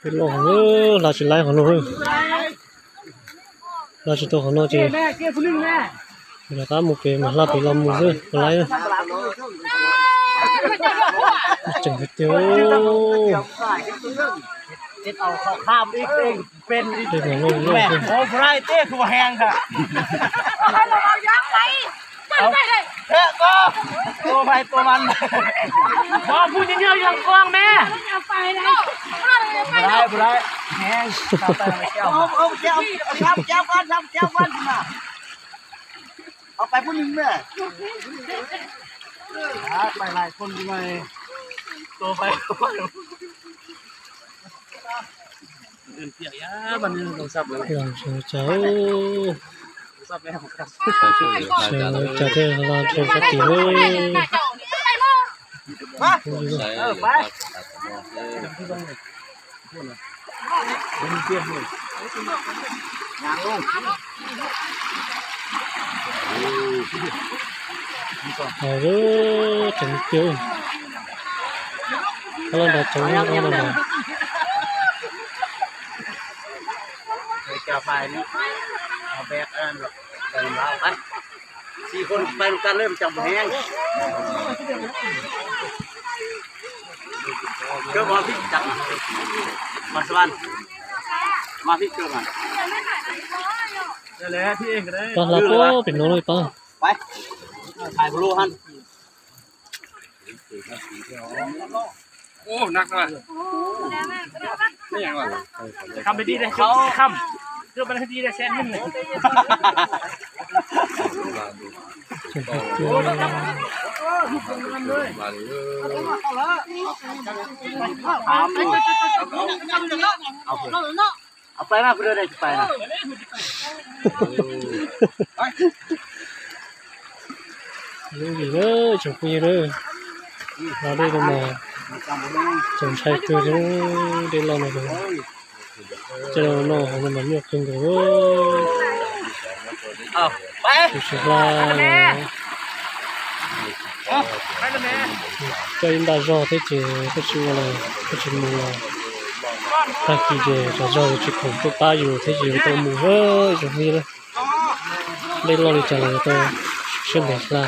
Peb loj heev, hla tsis laib qhov no. Hla tsis tau qhov no ces rov qab mus pem mas hla pem los mus xwb, puas laib. Tseem tiag tiag. Los sawv cas, sawv cas thiaj los rau sab tim lawm. Hais lub tseem tiag. Ob lub nrad tseem, ob lub nrad. Pab hla puag pem no lawm pab. Lub vim na, tsoom phooj ywg na, los dej no mas txaus ntshai kawg li, dej loj no. Coj los noj hauv no mas nyuaj kawg nkaus. Tus tsis hla los coj ib ntaj zog thiab ces koj tsis ua los koj tsis mus los tag kis ces tsam zog yuav tsis khoom tuaj pab yus thiab ces yuav tau mus tsoom phooj ywg na. Dej loj li cas los yuav tau siab ntev hla,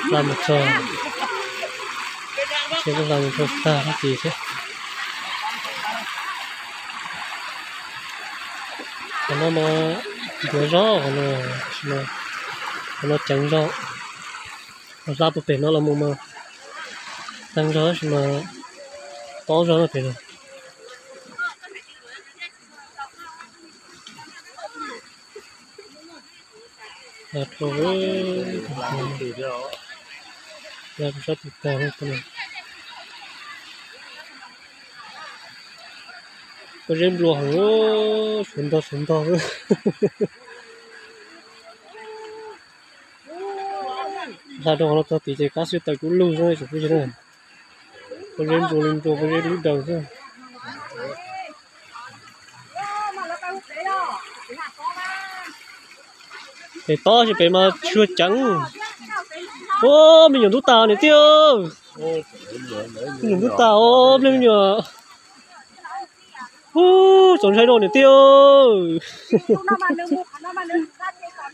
hla mus txog, seb puas hla mus txog tag tag kis thiab. Qhov no mas ntiav zog, qhov no ceev zog. Hla puag pem no los mus mas teeb zog tab sis mas tob zog na pem no. Hla rau, hla rau sab tim tag no. Pob zeb nplua heev, suav ntog suav ntog. Hla rau qhov no txog tid ces qab xwb taws kub lug xwb tsoom phooj ywg na. Pob zeb nplua li nplua, pob zeb lub daws xwb. Pem tob ces pem mas tsis ceev. Ub, me nyuam ntub tas niam tij. Me nyuam ntub tas os, me nyuam. Ub, txaus ntshai rau niam tij.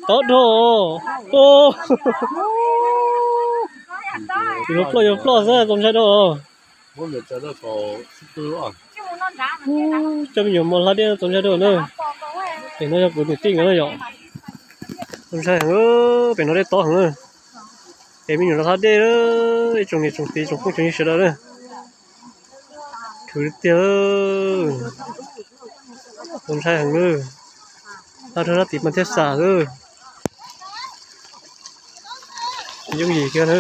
Tob dhau. Ub, yog ploj yog ploj xwb, txaus ntshai rau. Coj me nyuam mos hla dej txaus ntshai rau na. Pem no yog kuv niam tij nkawd na yom. Txaus ntshai heev, pem no dej tob heev na. Es me nyuam los hla dej, ib tsoom niam tsoom txiv tsoom phooj tsoom ywg sawv daws na. Khwv tiag, txaus ntshai heev na. Hla rau sab tid mas thiaj xam xwb. Yooj yim kiag na.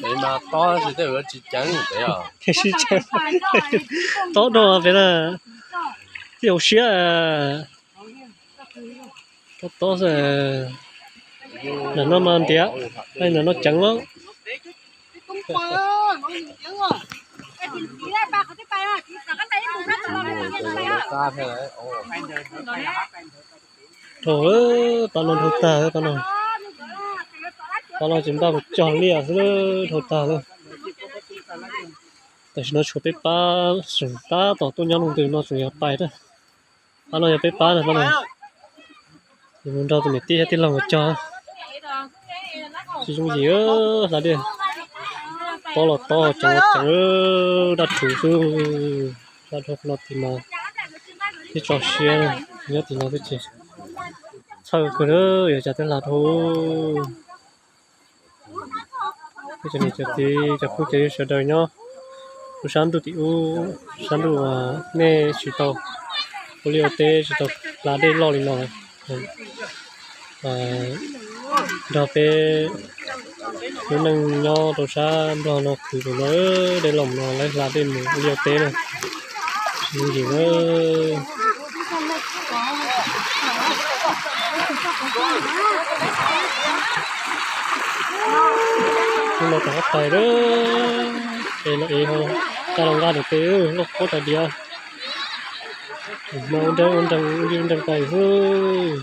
Pem mas tob tsis, tej zaum tsis ceev pem os. Tsis ceev, tob dhau pem na, tsis hauv siab. Tob tob xwb. Ntawm no mas ntiav, ntawm no ceev lawm. Dhau, pab no dhau tag, pab no, pab no ces npaj mus cog liaj xwb, dhau tag lawm. Tam sim no tshuav peb pab tseem tab tom tuaj nyob lub ntws no tseem yog pais thiab. Pab no yog peb pab na, pab no. Ces mus nrog tus niam tij thiab tij laug nkawd cog. Tsis zoo yim, hla dej, tob los tob, ceev los ceev, daj rhuv xwb. Daj rhuv no tim no thiab, tso siab nyob tim no xwb ces txhawj kawg, yuav cas thiaj hla dhau. Peb cov niam cov txiv cov phooj cov ywg sawv daws nyob lub sab ntuj tim ub, sab ntuj uas nej tsis tau ua liaj ua teb, tsis tau hla dej loj li no, nrog peb lub neej nyob rau sab Nplog no khwv tus no, dej loj no lawv hla dej mus ua liaj ua teb na. Tsis yooj yim na. Hnub no rov qab pais lawm, es no es ho tsa los nqa ntawm tes loj qhuav tas diav. No ua nreeg ua nreeg ua nreeg pais xwb.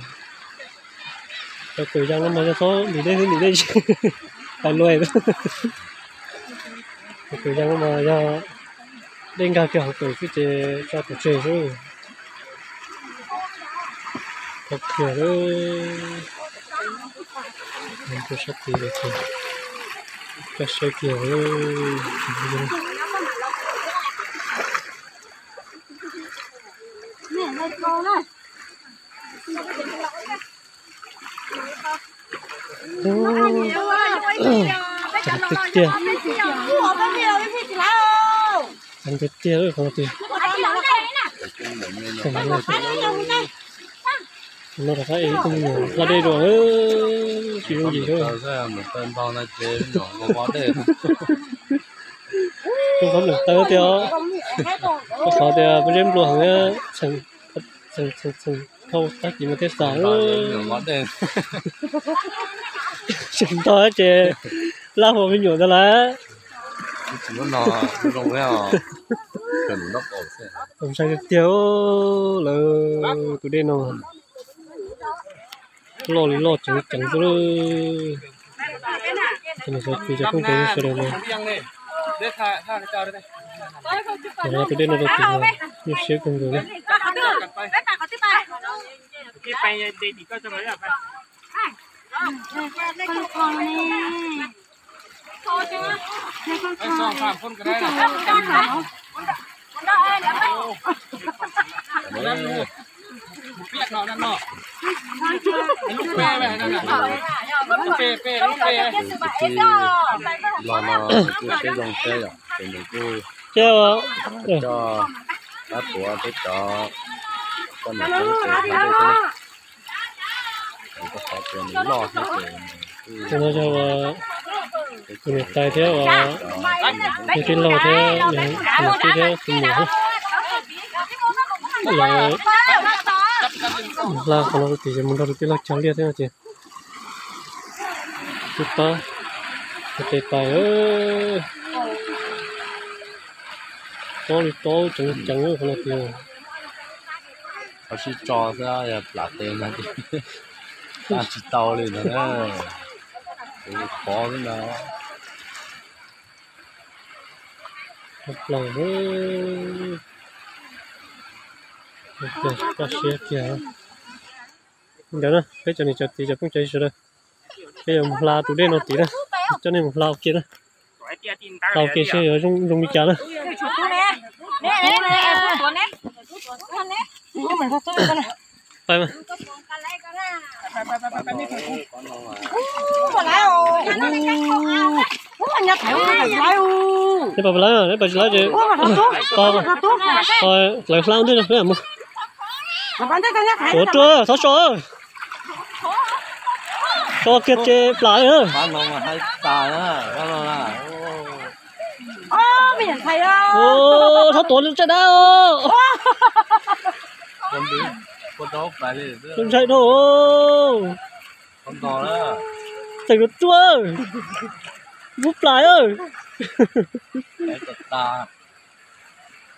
Cov kawm yas no mas yog txhob ntim dej xwb, ntim dej pais luaj. Cov kawm yas no mas yog dej nkag kiag hauv kawm xwb ces tso pov tseg xwb. Qhov kiag lawm, rau sab tid lawm ces kaj siab kiag lawm. Ceev tiag tiag, ceev tiag tiag qhov no tiag. No rov qab es ib tug me nyuam hla dej dua, tsis yooj yim. Tus qhov npleem taw tiag, qhov tias pob zeb nplua heev, txheem txheem txheem dhau tag kis mas thiaj xav. Tsis ntog ces laj hua me nyuam ntag lawm. Ntshai tiag tiag lawm, tus dej no loj li loj ceev ceev xwb. Cov niam cov txiv cov phooj cov ywg sawv daws na, tus dej no rau tim no nyuaj siab kawg nkaus li. Los no kuj siab zoo thiab yom, ces nws kuj coj pab tuav peb cov poj niam tub ces hla dej thiab na. Rau qhov tias nws loj thiab ces nws kuj, no yog tus niam tais thiab, yog tij laug thiab, niam tij thiab tus muam thiab. Lawv hla qhov no rau tim ces mus nrog tus tij laug cog liaj thiab no ces twb pab tes pais. Tob li tob ceev ceev qhov no tiag. Qhov sib tso xwb, yog plam tes no ces tsis tau li no na. Khov xwb ntag. Plaws, kaj siab kiag. Ntawd na peb cov niam cov txiv cov phooj cov ywg sawv daws, peb yuav mus hla tus dej no tid na, coj nej mus hla ua ke na. Hla ua ke seb yuav zoo li cas na. Pais mas. Neb pais lawv, neb pais tsis lawv ces hlawv hla ua ntej no mus. Ua ruaj, txhob so. So kiag ces plam. Txhob tuav tsaij dab. Ntshai dhau. Txeem ruaj ruaj, mus plam.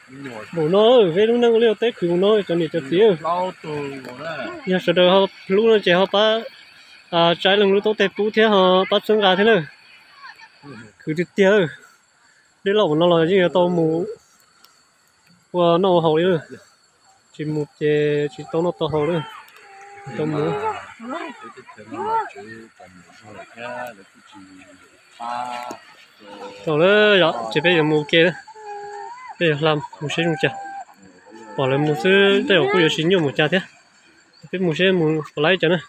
Npaum no, peb lub neej ua liaj ua teb khwv mus no cov niam cov txiv. Yog sawv daws ho hlub no ces ho pab tsaib leej lub taub teg pub thiab ho pab txhawb nqa thiab na. Khwv tiag tiag. Dej loj ua no los yeej yuav tau mus ua noj ua haus li. Tsis mus ces tsis tau noj tau haus li. Tau mus. Tau lawm yom, ces peb yuav mus ua ke, peb yuav hla mus seb zoo cas. Pom lawv mus xwb tej zaum kuj yuav tsis nyuaj mus cas thiab. Peb mus seb mus puas laib cas na.